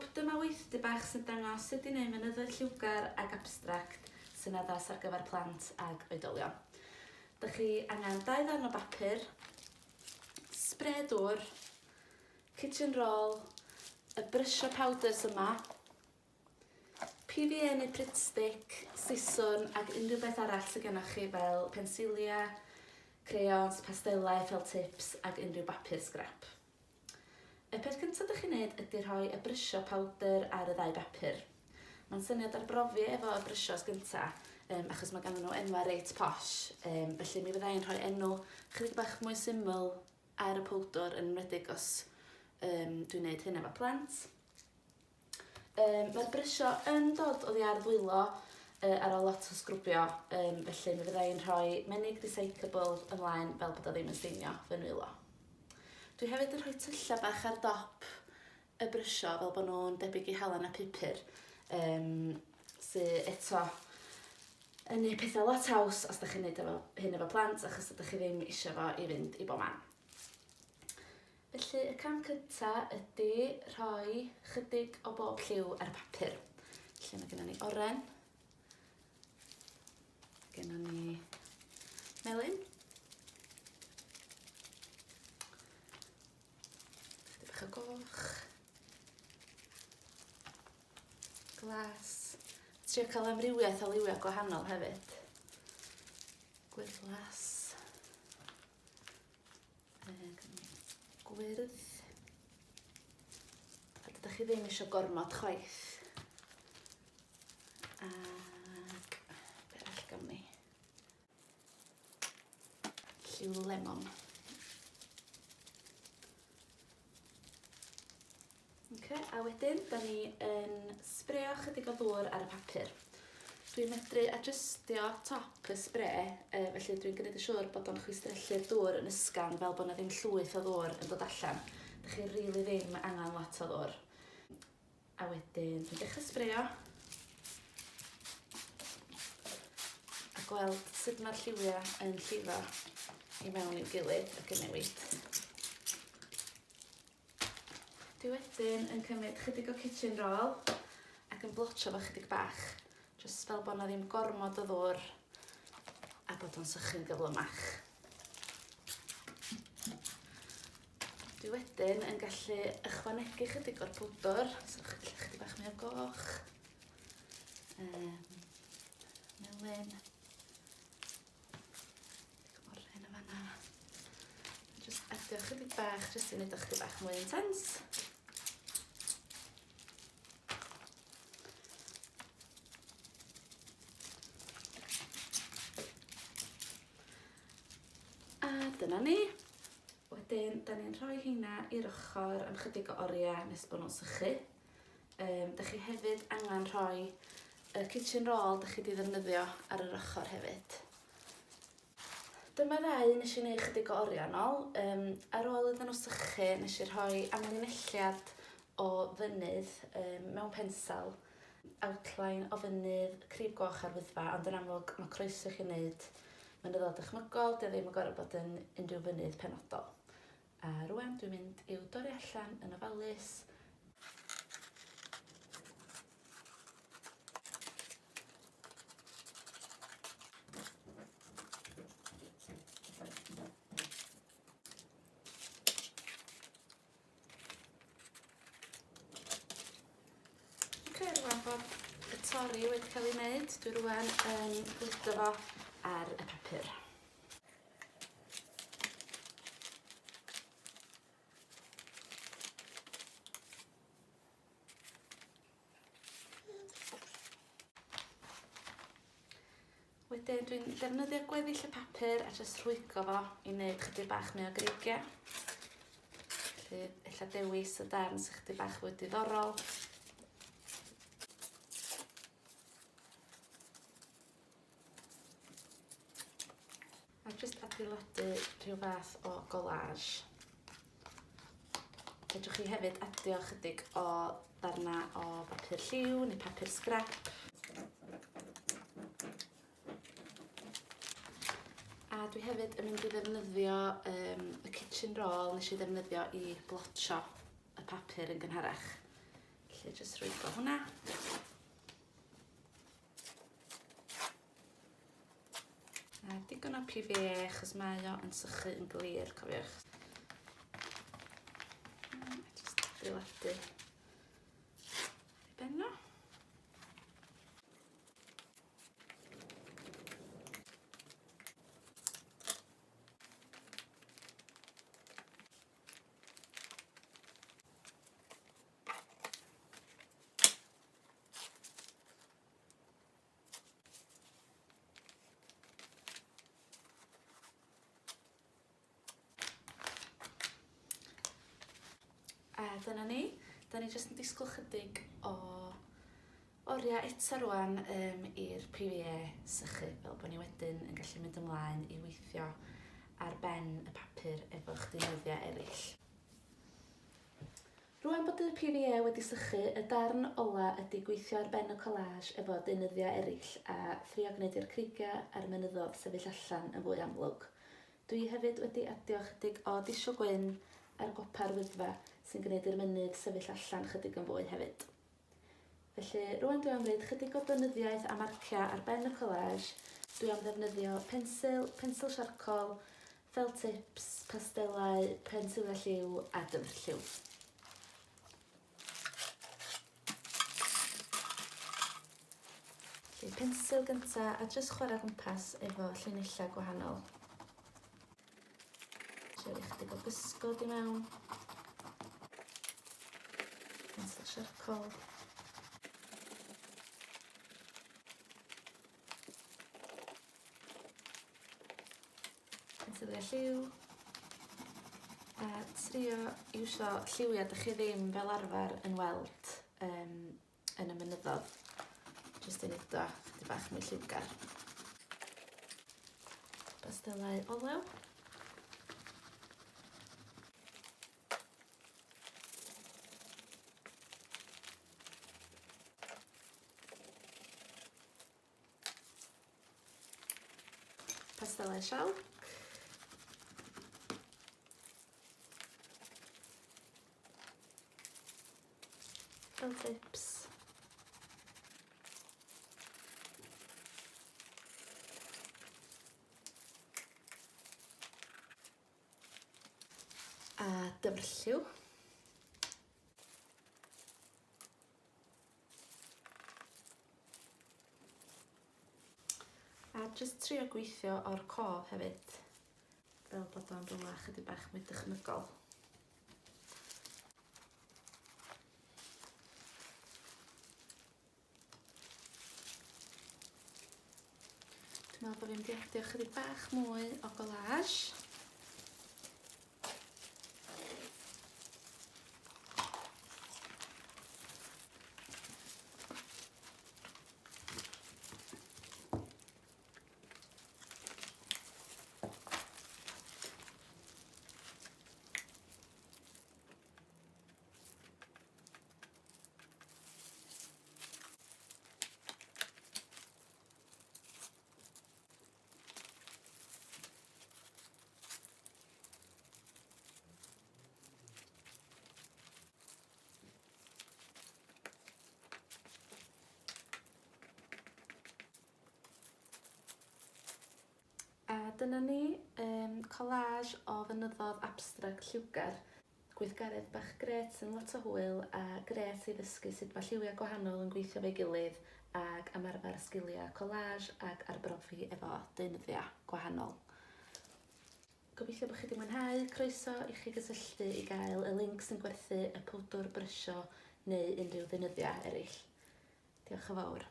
bawb, dyma weithdy bach sy'n dangos sut i wneud mynyddoedd lliwgar ag abstract sy'n addas ar gyfer plant ag oedolion. Dych chi angen dau ddarn o bapur, sbre dŵr, kitchen roll, y brysio powders yma, PVA neu Pritt Stick, siswrn ac unrhyw beth arall sydd gennoch chi fel pensiliau, crayons, pastelau, felt tips ac unrhyw bapur sgrap. Y peth cyntaf dych chi'n neud ydy rhoi y brysio powdr ar y ddau bapur. Mae'n syniad arbrofi efo y brysios gynta, um, achos mae ganddyn nhw enwau reit posh, um, felly mi fydda i'n rhoi enw chydig bach mwy syml ar y powdr yn enwedig os um, dwi'n neud hyn efo plant. Um, Mae'r brysio yn dod oddi ar ddwylo uh, ar ôl lot o sgrwbio, um, felly mi fydda i'n rhoi menig recyclable ymlaen fel bod o ddim yn steinio fy nwylo. Dwi hefyd yn rhoi tyllau bach ar dop y brysio fel bod nhw'n debyg i halen a pupur, um, sydd eto yn neud pethau lot haws os da chi'n neud efo, hyn efo plant achos ydych chi ddim eisiau fo i fynd i bob man. Felly y cam cynta ydy rhoi chydig o bob lliw ar y papur. Felly mae gennym ni oren, gennym ni melyn, chydig bach o goch, glas, trio cael amrywiaeth o liwiau gwahanol hefyd. Gwyrddlas. Gwyrdd. A dydych chi ddim eisiau gormod chwaith. Ac be arall gawn ni? Lliw lemon. Ok, a wedyn, da ni yn sbreio chydig o ddŵr ar y papur. Dwi'n medru adjustio top y sbre, uh, felly dwi'n gwneud yn siŵr bod o'n chwistrellu'r dŵr yn ysgafn fel bod 'na ddim llwyth o ddŵr yn dod allan. Dych chi rili ddim angen lot o ddŵr. A wedyn dwi'n dechrau sbreio. A gweld sut mae'r lliwiau yn llifo i mewn i'w gilydd ac yn newid. Dwi wedyn yn cymryd chydig o kitchen roll ac yn blotio fo chydig bach, jyst fel bod 'na ddim gormod o ddŵr a bod o'n sychu'n gyflymach. Dwi wedyn yn gallu ychwanegu chydig o'r powdr, so chydig bach mwy o goch, um, melyn, O'r hyn yn fanna. Just adio chydig bach, just i wneud o chydig bach mwy intense. A dyna ni. Wedyn, da ni'n rhoi heina i'r ochr am chydig o oriau nes bod nhw'n sychu. Um, da chi hefyd angen rhoi y kitchen roll da chi wedi ddefnyddio ar yr ochr hefyd. Dyma ddau nes i wneud chydig o oriau nôl. Um, ar ôl iddyn nhw sychu, nes i rhoi amlinelliad o fynydd um, mewn pensel, outline o fynydd, crib goch ar wyddfa, ond yn amlwg mae croeso i chi wneud mynyddoedd dychmygol, dio ddim yn gorfod bod yn unrhyw fynydd penodol. A rwan dwi'n mynd i'w dorri allan yn ofalus. Ok, rwan bod y torri wedi cael ei wneud, dwi rwan yn gludo fo ar y papur. Wedyn dwi'n defnyddio gweddill y papur a jyst rhwygo fo i wneud chydig bach mwy o greigiau. Felly, ella dewis y darn sy'n chydig bach fwy diddorol. A jyst adeiladu rhyw fath o collage. Fedrwch chi hefyd adio chydig o ddarna o bapur lliw neu papur sgrap. A dwi hefyd yn mynd i ddefnyddio um, y kitchen roll nes i ddefnyddio i blotio y papur yn gynharach. Felly jyst rhwygo hwnna. A digon o PVA achos mae o yn sychu yn glir, cofiwch. A jyst adeiladu ei ben o. A dyna ni. Da ni jyst yn disgwyl chydig o oriau eto rwan um, i'r PVA sychu, fel bod ni wedyn yn gallu mynd ymlaen i weithio ar ben y papur efo'ch deunyddiau eraill. Rwan bod y PVA wedi sychu, y darn ola ydi gweithio ar ben y collage efo deunyddiau eraill a thrio gwneud i'r creigiau a'r mynyddodd sefyll allan yn fwy amlwg. Dwi hefyd wedi adio chydig o disiw gwyn ar gopa'r Wyddfa sy'n gwneud i'r mynydd sefyll allan chydig yn fwy hefyd. Felly, rwan dwi am wneud chydig o donyddiaeth a marciau ar ben y collage. Dwi am ddefnyddio pensil, pensil siarcol, felt tips, pastelau, pensiliau lliw a dyfrlliw. Felly, pensil gynta a jyst chwarae gwmpas efo llinellau gwahanol. Trio rhoi chydig o gysgod i mewn. Pencil charcoal. Pensiliau lliw. A trio iwsio lliwiau dych chi ddim fel arfer yn weld um, yn y mynyddodd. Jyst i wneud o chydig bach mwy lliwgar. Pastelau olew. Pastelau sialc. Fel tips. A dyfrlliw. A jyst trio gweithio o'r cof hefyd, fel bod o'n rhywle chydig bach mwy dychmygol. Dwi'n meddwl bod fi'n mynd i adio chydig bach mwy o collage. A dyna ni, um, collage o fynyddodd abstract lliwgar. Gweithgaredd bach grêt sy'n lot o hwyl a grêt i ddysgu sut mae lliwiau gwahanol yn gweithio efo'i gilydd ac ymarfer sgiliau collage ac arbrofi efo deunyddiau gwahanol. Gobeithio bod chi wedi mwynhau, croeso i chi gysylltu i gael y linc sy'n gwerthu y powdwr brysio neu unrhyw ddeunyddiau eraill. Diolch yn fawr.